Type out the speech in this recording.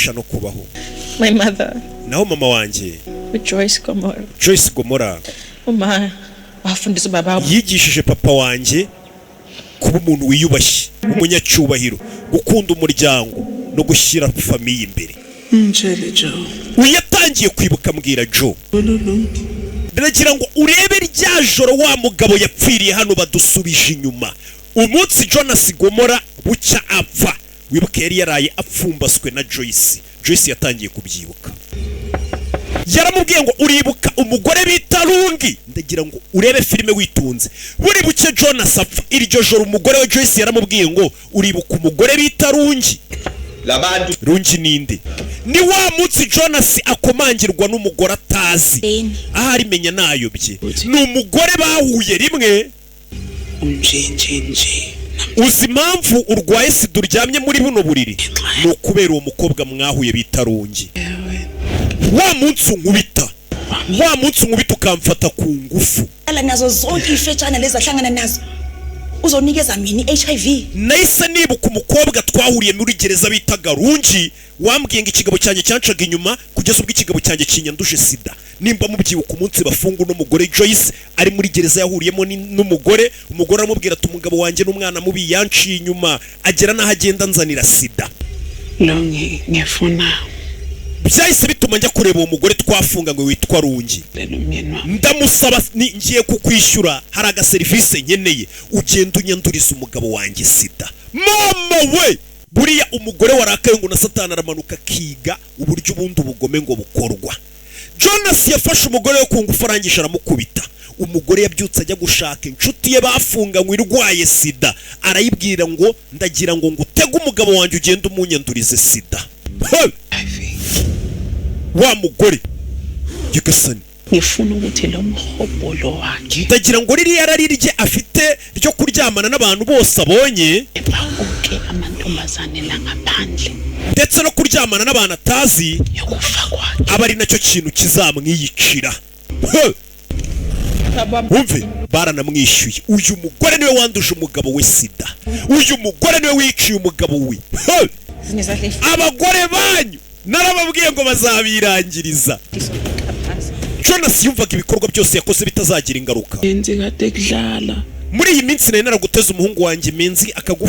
Mbasha no kubaho. My mother, Naho mama wanjye, uJoyce Gomora, Joyce Gomora, uma wafundisa ubaba yigishije papa wanjye kuba umuntu wiyubashye, w'umunyacyubahiro, gukunda umuryango no gushyira famille imbere. Mtshele, Joe. Uyu yatangiye kwibuka, mbwira Joe. Ululungi. Ndagira ngo urebe rya joro wa mugabo yapfiriye hano. Badusubije inyuma umunsi Jonas Gomora bucya apfa. Wibuke yari yaraye apfumbaswe na Joyce. Joyce yatangiye kubyibuka, yaramubwiye ngo: "Uribuka umugore bita Rungi?" Ndagira ngo urebe filime witunze. Buri buke Jonas apfa iryo joro, umugore we Joyce yaramubwiye ngo: "Uribuka umugore bita Rungi?" Labantu. Rungi ninde? Ni wa munsi Jonas akomangirwa n'umugore atazi. Beni. Ahari menya nayobye, ni umugore bahuye rimwe. Unje nje nje. Uzi impamvu urwaye sida, uryamye muri buno buriri? Ni ukubera uwo mukobwa mwahuye bita Rungi. Ewe. Wa munsi unkubita ukamfata ku ngufu. Ala nazo zonke ifetshana lezi ahlangana nazo, uzonikeza mina i-HIV. Nahise nibuka umukobwa twahuriye muri gereza bitaga Rungi, wambwiye ngo ikigabo cyanjye cyancaga inyuma kugeza ubwo ikigabo cyanjye kinyanduje sida. Nimba mubyibuka, umunsi bafunga uno mugore Joyce ari muri gereza, yahuriyemo n'umugore. Umugore aramubwira ati: "Umugabo wanjye n'umwana mubi, yanciye inyuma, agera n'aho agenda anzanira sida." Lungi, ngifuna Byahise bituma njya kureba uwo mugore twafunganywe witwa Rungi. lelo myeni wami. Ndamusaba ngiye kukwishyura, hari agaserivisi nkeneye, ugenda unyanduriza umugabo wanjye sida. Mama we, buriya umugore warakaye ngo na Satani aramanuka akiga uburyo ubundi ubugome ngo bukorwa. Jonas yafashe umugore we ku ngufu, arangije aramukubita. Umugore yabyutse ajya gushaka inshuti ye bafunganywe irwaye sida, arayibwira ngo: "Ndagira ngo ngutege umugabo wanjye, ugende umunyandurize sida." Hey! Wa mugore, Nyagasani! Ngifuna ukuthi lo mhobholo wakhe Ndagira ngo ririya rari rye afite ryo kuryamana n'abantu bose abonye, onke amantombazane la ngaphandle, ndetse no kuryamana n'abantu atazi, yokufa kwakhe. aba ari nacyo kintu kizamwiyicira. He! Wumve, baranamwishyuye. Uyu mugore niwe wanduje umugabo we sida, uyu mugore niwe wiciye umugabo we. He! Abagore banyu narababwiye ngo bazabirangiriza. Jonas yumvaga ibikorwa byose yakoze bitazagira ingaruka. Yenzi kade kudlala. Muri iyi minsi nari naraguteze umuhungu wanjye Menzi akagufa.